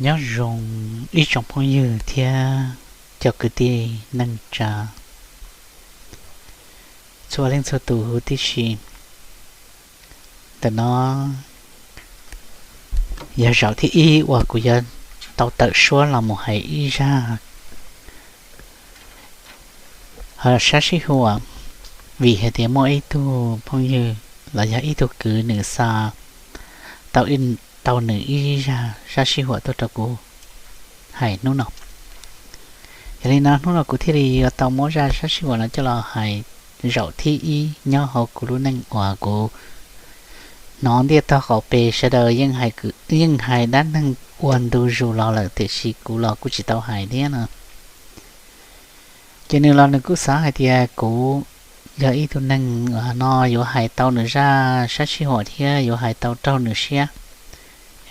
Nyob zoo ib tsoom phooj ywg thiab cov kwv tij neej tsa txhua leej txhua tus huv tib si. Ntawm no yog zaum thib ib uas kuv yuav tau tawm suab los mus hais ib zaj sab sij huam, vim hais tias muaj ib tug phooj ywg los yog ib tug kwv nws xa tau, tau nws ib zaj sab sij huam tuaj rau kuv hais hnub no. Yog li no hnub no kuv thiaj li yuav tau muab zaj sab sij huam no coj los hais zaum thib ib nyob hauv kuv lub neej uas kuv hnov ntiaj tog qaum pes sawv daws yeej hais dab neeg ua ntu zus los lawm tiam sis kuv los kuj tsis tau hais thiab no. Ces nws los nws kuj xav hais tias kuv yog ib tug neeg no yuav hais tau nws zaj sab sij huam thiab yuav hais tau raug nws siab,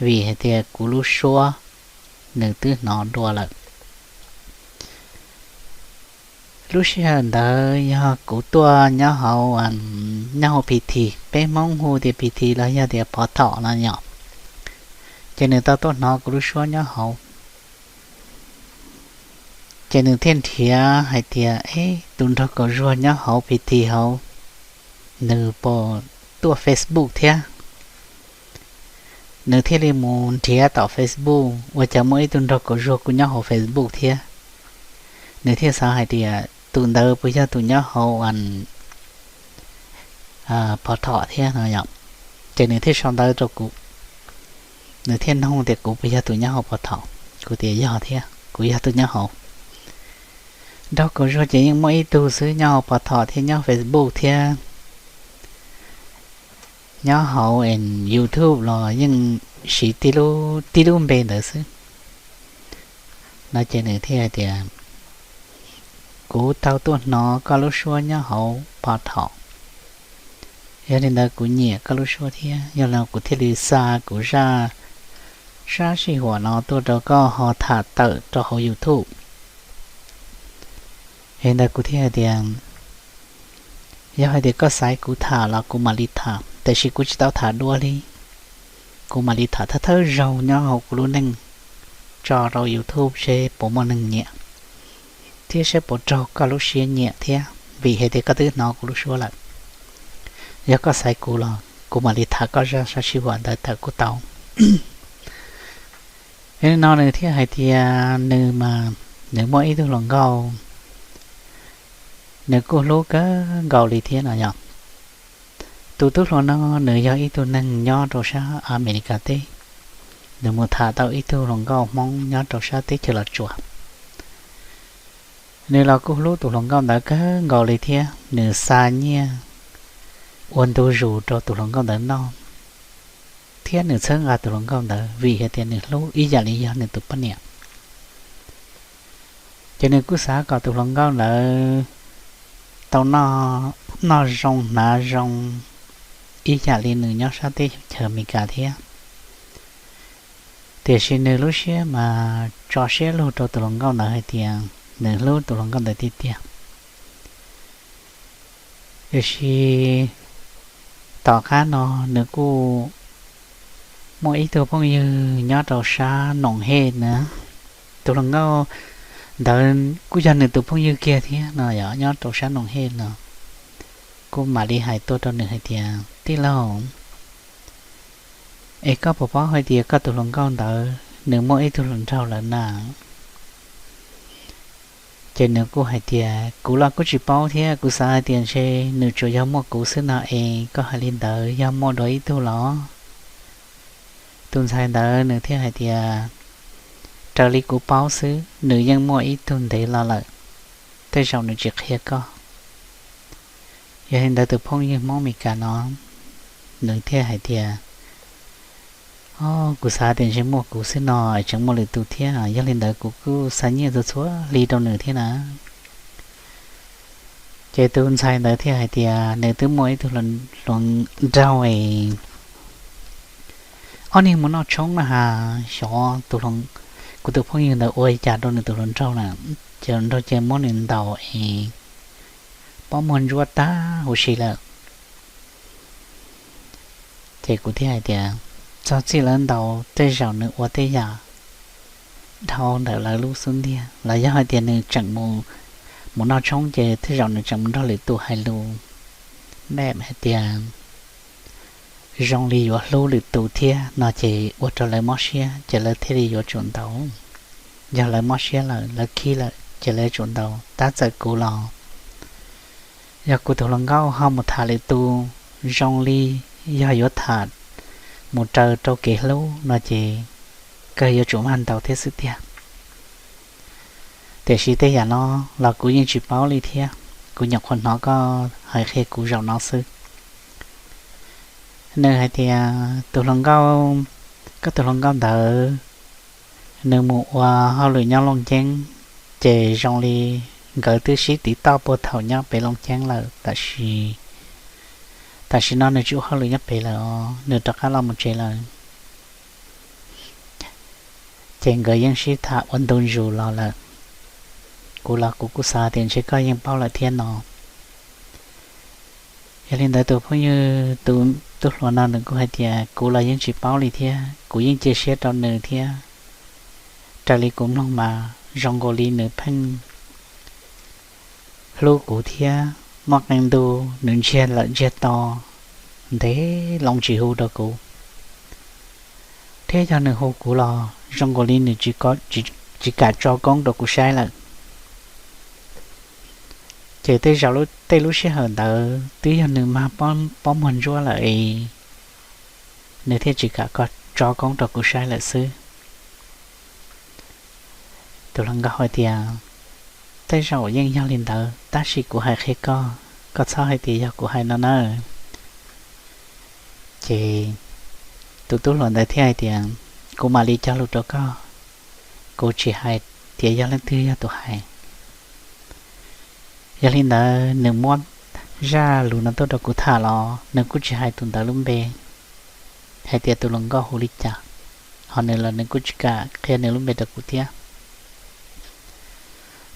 vim hais tias kuv lub suab nws twb hnov dua lawm. Lub sij hawm ntawd yog kuv tuaj nyob hauv, nyob hauv PT, peb Hmoob hu tias PT los yog tias Pov Thom no yom. Ces nws tau tuaj hnov kuv lub suab nyob hauv, ces nws thiaj nrhiav hais tias, eb, tus nraug kaum zuag nyob hauv PT hauv, nws puas tuaj Facebook thiab? Nws thiaj li mus nrhiav tom Facebook ua cas muaj ib tug nraug kaum zuag kuj nyob hauv Facebook thiab. Nws thiaj xav hais tias tus ntawd puas yog tus nyob hauv Pov Thom thiab no yom. Ces nws thiaj sau ntawv rau kuv, nws thiaj nug tias kuv puas yog tus nyob hauv Pov Thom. Kuv tias yog thiab, kuv yog tus nyob hauv. Nraug kaum zuag ces yeej muaj ib tug xwb nyob hauv Pov Thom thiab nyob Facebook thiab nyob hauv YouTube los yeej siv tib lub npe ntawd xwb no. Ces nws thiaj hais tias, kuv tau tuaj hnov koj lub suab nyob hauv Pov Thom, yog li ntawd kuv nyiam koj lub suab thiab, yog li kuv thiaj li xa kuv zaj sab sij huam no tuaj rau koj ho tham tawm rau hauv YouTube. Yog li ntawd kuv thiaj hais tias, yog hais tias koj xaiv kuv tham los kuv mam li tham, tiam sis kuv tsis tau tham dua li. Kuv mam li tham thawj thawj zaug nyob hauv kuv lub neej tso rau YouTube seb puas muaj neeg nyiam thiab seb puas raug koj lub siab nyiam thiab, vim hais tias koj twb hnov kuv lub suab lawm. Yog koj xaiv kuv los kuv mam li tham koj zaj sab sij huam ntawd tawm kuj tau. Yog li no nws thiaj hais tias nws mas nws muaj ib tug hluas nkauj, nws kuj hlub kawg nkaus li thiab no yom. Tus tub hluas no nws yog ib tug neeg nyob rau sab Amelikas teb, nws mus tham tau ib tug hluas nkauj Hmoob nyob rau sab teb chaws Los Tsuas. Nws los kuj hlub tus hluas nkauj ntawd kawg nkaus li thiab, nws xa nyiaj ua ntu zus rau tus hluas nkauj ntawd noj, thiab nws txhawb nqa tus hluas nkauj ntawd vim hais tias nws hlub ib yam li yog nws tus poj niam. Ces nws kuj xav kom tus hluas nkauj ntawd tau noj zoo hnav zoo ib yam li nws nyob sab teb chaws Amelikas thiab. Tiam sis nws lub siab mas tso siab lug rau tus hluas nkauj ntawd hais tias nws hlub tus hluas nkauj ntawd tiag tiag. Tiam sis tom qab no nws kuj muaj ib tug phooj ywg nyob rau sab Noom Hej na. Tus hluas nkauj ntawd kuj yog nws tus phooj ywg kiag thiab no yom, nyob rau sab Noom Hej no. Kuj mam li hais tuaj rau nws hais tias, tij laug, es koj puas paub hais tias koj tus hluas nkauj ntawd nws muaj ib tug hluas nraug lawm na? Ces nws kuj hais tias, kuv los kuj tsis paub thiab, kuv xav hais tias ntshe nws tsuas yog muaj kuv xwb no es koj hais li ntawd yog muaj dua ib tug los? Tus ntxhais ntawd nws thiaj hais tias, raws li kuv paub xwb nws yeej muaj ib tug ntev los lawm, tej zaum nws tsis qhia koj. Yog li ntawd tus phooj ywg Hmoob Meskas no nws thiaj hais tias, o, kuv xav tias ntshe muaj kuv xwb no es tseem muaj lwm tus thiab, yog li ntawd kuv kuj xa nyiaj txhua txhua hli rau nws thiab na. Ces tus ntxhais ntawd thiaj hais tias nws twb muaj ib tug hluas nraug es ob niag mus noj tshoob na has, xyov kuv tus phooj ywg ntawd ua li cas rau nws tus hluas nraug na, ces hluas nraug ces muab nws ntaus es pob muag ntsuab tag huv si lawm. Ces kuv thiaj hais tias, txog txij lawv ntaus tej zaum nws ua tej yam dhau ntawm lawv lub xub ntiag, los yog hais tias nws tseem mus, mus noj tshoob ces tej zaum nws tseem mus nrog lwm tus hais lus, neb hais tias zoo li yuav hlub lwm tus thiab no ces ua rau lawv mob siab ces lawv thiaj li yuav tsum ntaus. Yog lawv mob siab lawm, lawv khib lawm ces lawv tsum ntaus. Tab txawm kuv los, yog kuv tus hluas nkauj ho mus tham lwm tus, zoo li yog yuav tham mus raws rau kev hlub no ces kawg yuav tsum mag ntaus thiab xwb tiag. Tiam sis tej yam no los kuv yeej tsis paub li thiab, kuv nyuam qhuav hnov koj hais qhia kuv zaum no xwb. Nws hais tias tus hluas nkauj, koj tus hluas nkauj ntawd, nws mus ua hauj lwm nyob Looj Ceeb, ces zoo li nkawd twb sib tiv toj puag thaum nyob pem Looj Ceeb lawm, tab sis, tam sim no nws tsis ua hauj lwm nyob pem lawm os, nws rov qab los mus tsev lawm. Ces nkawd yeej sib tham ua ntu zus los lawm. Kuv los kuv kuj xav tias ntshe koj yeej paub lawm thiab no. Yog li ntawd tus phooj ywg, tus tub hluas no nws kuj hais tias kuv los yeej tsis paub li thiab, kuv yeej cia siab rau nws thiab. Raws li kuv mloog mas zoo nkaus li nws pheej hlub kuv thiab, muaj qee ntu nws ntsiag lawm ntsiag to ntev loo tsis hu rau kuv, thiab yog nws hu kuv los zoo nkaus li nws tsis kam tso koob rau kuv saib lawm. Ces tej zaum tej lub sij hawm ntawd twb yog nws mag pob muag ntsuab lawm es nws thiaj tsis kam tso koob rau kuv saib lawm xwb. Tus hluas nkauj hais tias tej zaum yeej yog li ntawd, tab sis kuv hais qhia koj, koj txhob hais tias yog kuv hais no nawb. Ces tus tub hluas ntawd thiaj hais tias kuv mam li cog lus rau koj, kuv tsis hais tias yog leej twg yog tus hais. Yog li ntawd nws muab zaj lus no tuaj rau kuv tham los nws kuj tsis hais tus ntawd lub npe, hais tias tus hluas nkauj hu li cas, ho nws los nws kuj tsis kam qhia nws lub npe rau kuv thiab.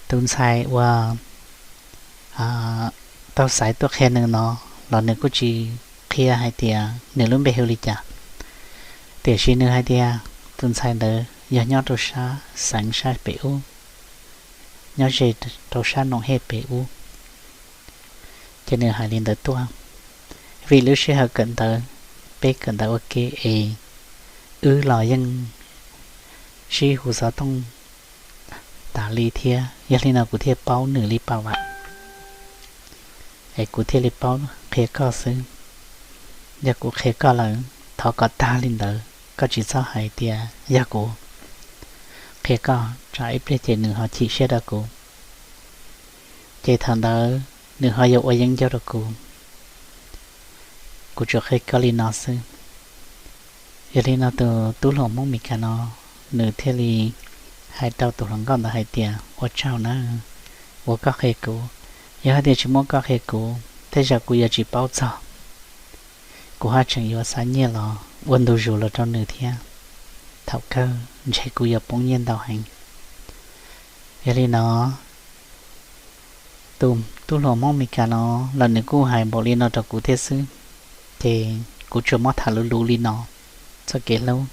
Tus ntxhais uas tau xaiv tuaj qhia nws no los nws kuj tsis qhia hais tias nws lub npe hu li cas, tiam sis nws hais tias tus ntxhais ntawd yog nyob rau sab xeev sab pem ub, nyob ze rau sab Noom Hej pem ub. Ces nws hais li ntawd tuaj, vim lub sij hawm kawm ntawv, peb kawm ntawv ua ke es wb los yeej sib hu xov tooj tas li thiab, yog li no kuv thiaj paub nws li pam vam, es kuv thiaj li paub qhia koj xwb. Yog kuv qhia koj lawm, thov kom tag li ntawd, koj tsis txhob hais tias yog kuv qhia koj, tsam ib pliag ces nws ho chim siab rau kuv, ces thaum ntawd nws ho yuav ua yeeb ncuab rau kuv. Kuv tsuas qhia koj li no xwb. Yog li no tus tub hluas Hmoob Mes Kas no nws thiaj li hais rau tus hluas nkauj ntawd hais tias ua tsaug na, uas koj qhia kuv. Yog hais tias tsis muaj koj qhia kuv, tej zaum kuv yuav tsis paub txog, kuv haj tseem yuav xa nyiaj los ua ntu zus los rau nws thiab. Thaum kawg ntshe kuv yuav poob nyiaj ntau heev. Yog li no tus tub hluas Hmoob Mes Kas no los nws kuj hais npaum li no rau kuv thiab xwb, ces kuv tsuas muab tham luv luv li no. Txoj kev hlub,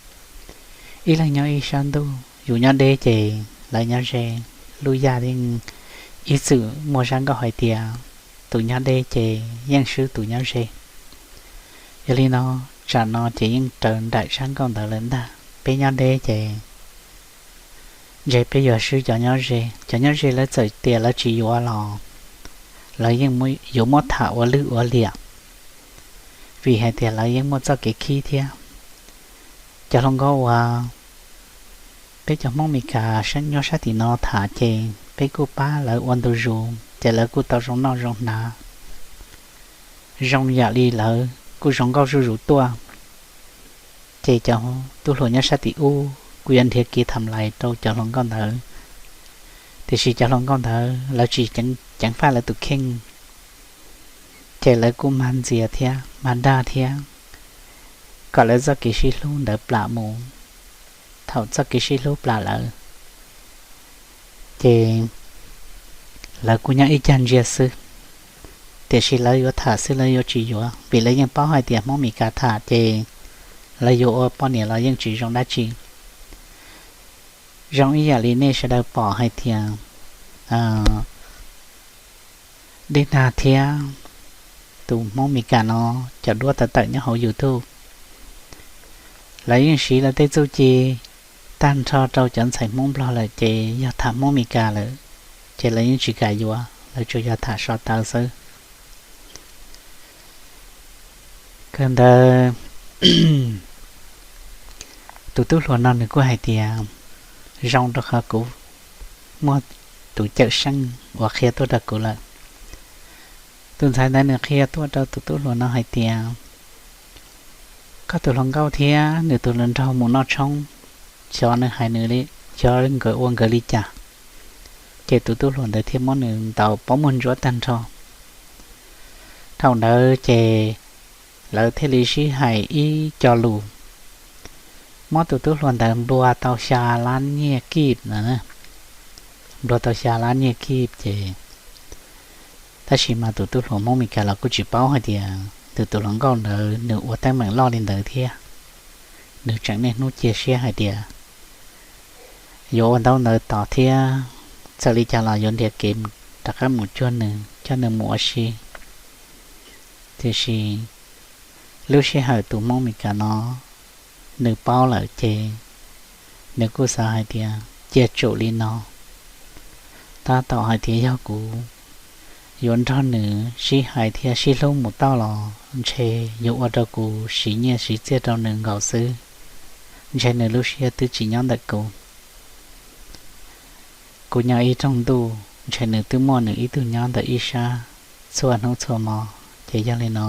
ib leeg nyob ib sab ntuj, yus nyob deb ces lawv nyob ze. Lub yaj yeej ib txwm muaj zaj nkauj hais tias tus nyob deb ces yeej swb tus nyob ze. Yog li no, tsam no ces yeej raws nraim zaj nkauj ntawd lawm ntag. Peb nyob deb ces ntshe peb yuav swb cov nyob ze. Cov nyob ze lawv txawm tias lawv tsis yuav los lawv yeej yuav muab tham ua lwj ua liam, vim hais tias lawv yeej muaj txoj kev khib thiab. Cov hluas nkauj uas peb cov Hmoob Mes Kas nyob sab tim no tham ces peb kuj pab lawv ua ntu zus ces lawv kuj tau zoo noj zoo hnav, zoo yam li lawv kuj zoo nkauj zuj zus tuaj. Ces cov tub hluas nyob sab tim ub kuj yuav nrhiav kev tham lais rau cov hluas nkauj ntawd, tiam sis cov hluas nkauj ntawd lawv tsis ceev faj lawv tus kheej, ces lawv kuj mag ntxias thiab mag dag thiab, kom lawv txoj kev sib hlub ntawd plam mus. Thaum txoj kev sib hlub plam lawm, ces lawv kuj nyob ib cag ntsia xwb, tiam sis lawv yuav tham xwb lawv yuav tsis yuav, vim lawv yeej paub hais tias Hmoob Mes Kas tham ces lawv yuav ua poj niam los yeej tsis zoo dab tsi. Zoo ib yam li nej sawv daws pom hais tias Dej Nag thiab tus Hmoob Meskas no cov duab tawm tawm nyob hauv YouTube, lawv yeej siv lawv tej txuj ci tag nrho rau cov ntxhais Hmoob Nplog lawm ces yog tham Hmoob Meskas lawm ces lawv yeej tsis kam yuav, lawv tsuas yog tham so taw xwb. Kawg ntawd tus tub hluas no nws kuj hais tias zoo rau qhov kuv muaj tus cawm seej uas qhia tuaj rau kuv lawm. Tus ntxhais ntawd nws qhia tuaj rau tus tub hluas no hais tias koj tus hluas nkauj thiab nws tus hluas nraug mus noj tshoob, xyov nws hais nws li, xyov nkawd ua nkawd li cas, ces tus tub hluas ntawd thiaj muab nws ntaus pob muag ntsuab tag nrho. Thaum ntawd ces lawv thiaj li sib hais ib co lus, muab tus tub hluas ntawd nplua tau xya lab nyiaj kib no, nplua tau xya lab nyiaj kib ces, tab sis mas tus tub hluas Hmoob Meskas los kuj tsis paub hais tias nws tus hluas nkauj ntawd nws ua teeb meem loj li ntawd thiab. Nws tseem niaj hnub cia siab hais tias yuav ua ntaub ntawv tos thiab txawm li cas los yuav nrhiav kev rov qab mus cuag nws coj nws mus ua si. Tiam sis lub sij hawm tus Hmoob Meskas no nws paub lawm ces nws kuj xav hais tias cia tsum li no, tab tom hais tias yog kuv yuav nrog nws sib hais thiab sib hlub mus tau los ntshe yuav ua rau kuv siv nyiaj siv txiaj rau nws nkaus xwb, ntshe nws lub siab twb tsis nyob ntawm kuv. Kuv nyob ib rooj ntuj ntshe nws twb muaj nws ib tug nyob ntawm ib sab txhua hnub txhua hmo, ces yog li no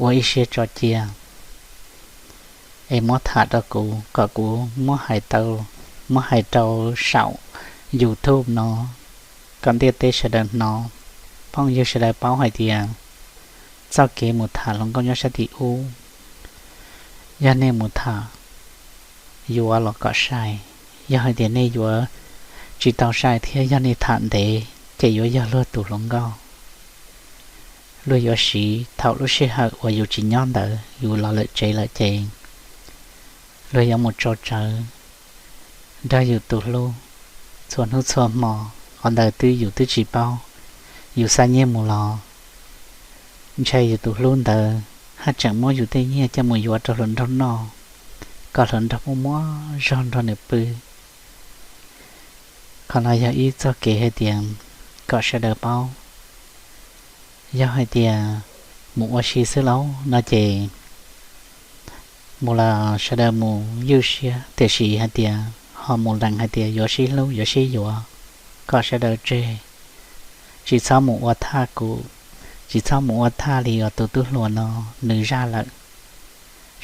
ua ib siab tso cia es muab tham rau kuv kom kuv muab hais tau, muab hais rau saum YouTube no kom ntiaj teb sawv daws hnov, phooj ywg sawv daws paub hais tias txoj kev mus tham hluas nkauj nyob sab tim ub, yog nej mus tham yuav los kom sai, yog hais tias nej yuav tsis tau sai thiab yog nej tham ntev ces yuav yog luag tus hluas nkauj. Luag yuav siv thaum lub sij hawm uas yus tsis nyob ntawd yus los lawm tsev lawm ces luag yuav mus tso tsawv nrog yus tus hlub txhua hnub txhua hmo, qhov ntawd twb yus twb tsis paub, yus xa nyiaj mus los ntshe yus tus hlub ntawd haj tseem muab yus tej nyiaj coj mus yuav rau hluas nraug noj, kom hluas nraug muaj muaj zog nrog nws pw. Qhov no yog ib txoj kev hais tias kom sawv daws paub. Yog hais tias mus ua si xwb lauj no ces mus los sawv daws mus ywj siab, tiam sis hais tias ho mus lees hais tias yuav sib hlub yuav sib yuav, kom sawv daws tseg, tsis txhob mus ua thaj kuv, tsis txhob mus ua thaj li os tus tub hluas no nws zaj lawm.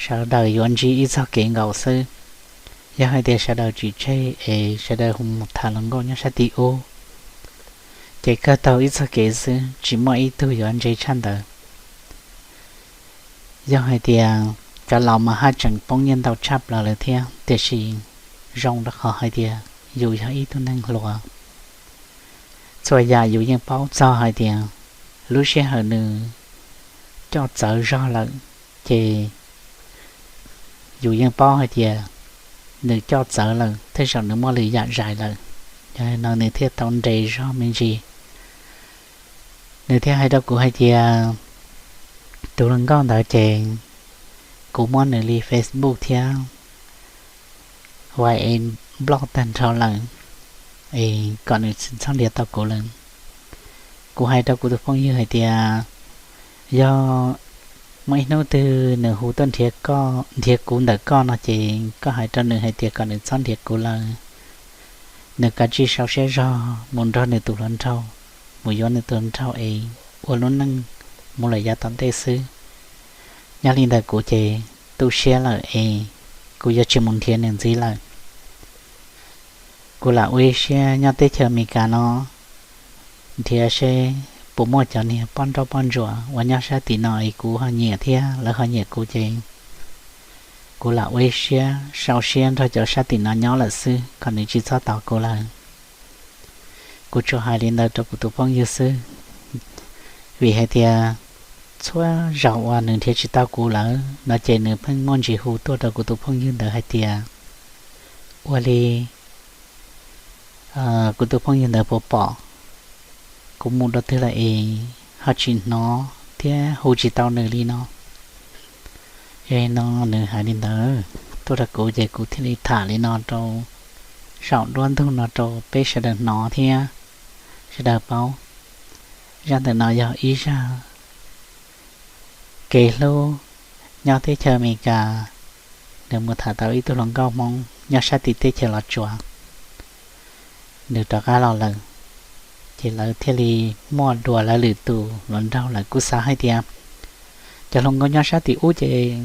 Sawv daws yuav ntsib ib txoj kev nkaus xwb. Yog hais tias sawv daws tsis tseg es sawv daws mus tham hluas nkauj nyob sab tim ub, ces kawg taug ib txoj kev xwb, tsis muaj ib tug yuav ntse tshaj ntawd. Yog hais tias cov laus mas haj tseem poob nyiaj ntau tshaj plaws lawm thiab, tiam sis zoo rau qhov hais tias yus yog ib tug neeg hluas, txhua yam yus yeej paub txog hais tias lub sij hawm nws coj txawv zog lawm, ces yus yeej paub hais tias nws coj txawv lawm, tej zaum nws muaj lwm yam zais lawm, yog li no nws thiaj tau nres zog me ntsis. Nws thiaj hais rau kuv hais tias tus hluas nkauj ntawd ces kuv muab nws li Facebook thiab WhatsApp block tag nrho lawm, es kom nws txhob nrhiav tau kuv lawm. Kuv hais rau kuv tus phooj ywg hais tias yog muaj ib hnub twg nws hu tuaj nrhiav kuv ntawm koj no ces koj hais rau nws hais tias kom nws txhob nrhiav kuv lawm, nws kav tsij sau siab zog mus nrog nws tus hluas nraug, mus yuav nws tus hluas nraug es ua lub neej mus lawm yav tom ntej xwb. Nyob li ntawd kuv ces tu siab lawm es kuv yuav tsis mus nrhiav nws ntxiv lawm. Kuv lam ua ib siab nyob teb chaws Amelikas no nrhiav seb puas muaj cov niag poj nrauj poj ntsuam uas nyob sab tim no es kuv ho nyiam thiab lawv ho nyiam kuv ces kuv lam ua ib siab sau siab nrog cov sab tim no nyob lawm xwb kom nws tsis txhob tos kuv lawm. Kuv tsuas hais li ntawd rau kuv tus phooj ywg xwb, vim hais tias txhua zaus uas nws nrhiav tsis tau kuv lawm no ces nws pheej muaj ntsis hu tuaj rau kuv tus phooj ywg ntawd hais tias ua li Kuv tus phooj ywg ntawd puas pom kuv mus dua twg lawm es ho tsis hnov thiab hu tsis tau nws li no. Yog li no nws hais li ntawd tuaj rau kuv ces kuv thiaj li tham li no rau saum nruab ntug no rau peb sawv daws hnov thiab sawv daws paub. Zaj ntawm no yog ib zaj kev hlub nyob teb chaws Amelikas. Nws mus tham tau ib tug hluas nkauj Hmoob nyob sab tim teb chaws Los Tsuas, nws rov qab los lawm, ces lawv thiaj li muaj dua lawv lwm tus hluas nraug. Lawv kuj xav hais tias cov hluas nkauj nyob sab tim ub ces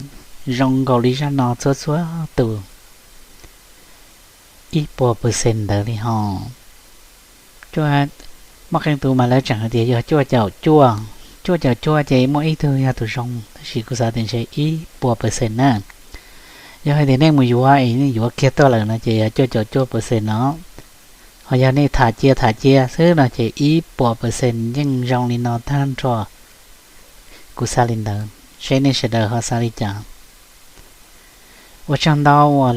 zoo nkaus li zaj no txhua txhua tus ib puas percent ntawd li ho. Muaj qee tus mas lawv tseem hais tias yog cuaj caum cuaj, cuaj caum cuaj ces muaj ib tug yog tus zoo, tab sis kuv xav tias ntshe ib puas percent na. Yog hais tias nej mus yuav es nej yuav kiag tuaj lawm no ces yog cuaj caum cuaj percent no. Ho yog nej tham cia tham cia xwb no ces ib puas percent yeej zoo li no tag nrho. Kuv xav li ntawd, seb nej sawv daws ho xav li cas. Ua tsaug ntau uas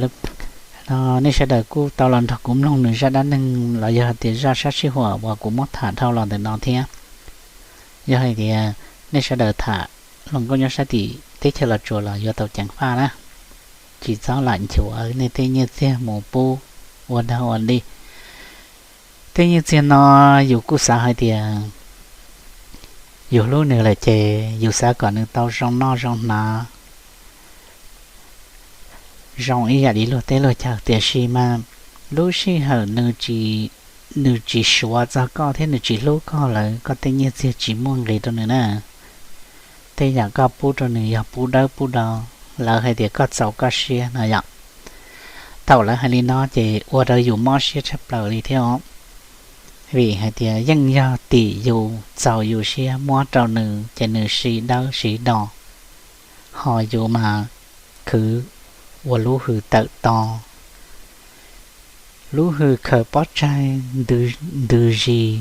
nej sawv daws kuj tau los nrog kuv mloog nws zaj dab neeg los yog hais tias zaj sab sij huam uas kuv muab tham dhau los ntawm no thiab. Yog hais tias nej sawv daws tham hluas nkauj nyob sab tim teb chaws Los Tsuas los yuav tau ceev faj na, tsis txhob lam nchuav nej tej nyiaj txiag mus pub ua dog ua dig. Tej nyiaj txiag no yus kuj xav hais tias yus hlub nws lawm ces yus xav kom nws tau zoo noj zoo hnav, zoo ib yam li luag teb luag chaw, tiam sis mas lub sij hawm nws tsis suav txog koj thiab nws tsis hlub koj lawm, koj tej nyiaj txiag tsis muaj nqis rau nws na. Tej yam koj pub rau nws yog pub dawb pub do, lawv hais tias koj txaus koj siab no yom. Thaum lawv hais li no ces ua rau yus mob siab tshaj plaws li thiab os. Vim hais tias yeej yog tim yus txaus yus siab muab rau nws ces nws siv dawb siv do, ho yus mas khwv ua lub hws tawm to, lub hws khaws pob tsaig ntws zis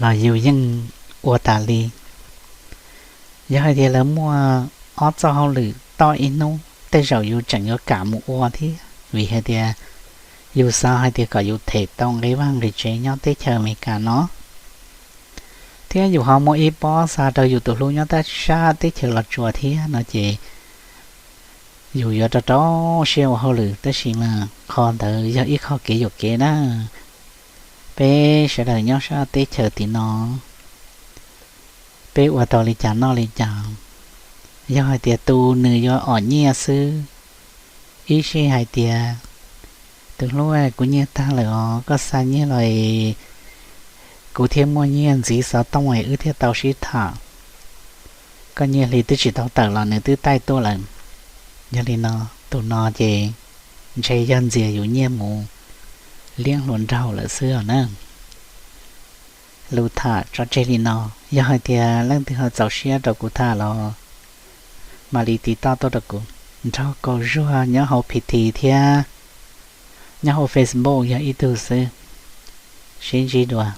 los yus yeej ua tas li. Yog hais tias lawv muaj ob txoj hauj lwm toj ib hnub tej zaum yus tseem yuav kam mus ua thiab, vim hais tias yus xav hais tias kom yus them tau nqi vaj nqi tsev nyob teb chaws Amelikas no, thiab yus ho muaj ib pob xa rau yus tus hlub nyob sab teb chaws Los Tsuas thiab no ces yus yuav rau rau siab ua hauj lwm, tab sis mas qhov ntawd yog ib qho kev yuam kev na. Peb sawv daws nyob sab teb chaws tim no, peb ua tau li cas noj li cas. Yog hais tias tus nws yuav om nyiaj xwb, ib sij hais tias tus hlub, kuv nyiaj tag lawm os, koj xa nyiaj los kuv thiaj muaj nyiaj ntxiv xov tooj es wb thiaj tau sib tham. Koj nyiaj hli twb tsis tau tawm los nws twb taij tuaj lawm. Yog li no, tus no ces ntshe yog ntxias yus nyiaj mus liab hluas nraug lawm xwb os na. Lus tham tso tseg li no, yog hais tias leej twg ho txaus siab rau kuv tham los mam li tiv toj tuaj rau kuv. Nraug Kaus Zuag nyob hauv P T thiab nyob hauv Facebook yog ib tug xwb. Sib ntsib dua.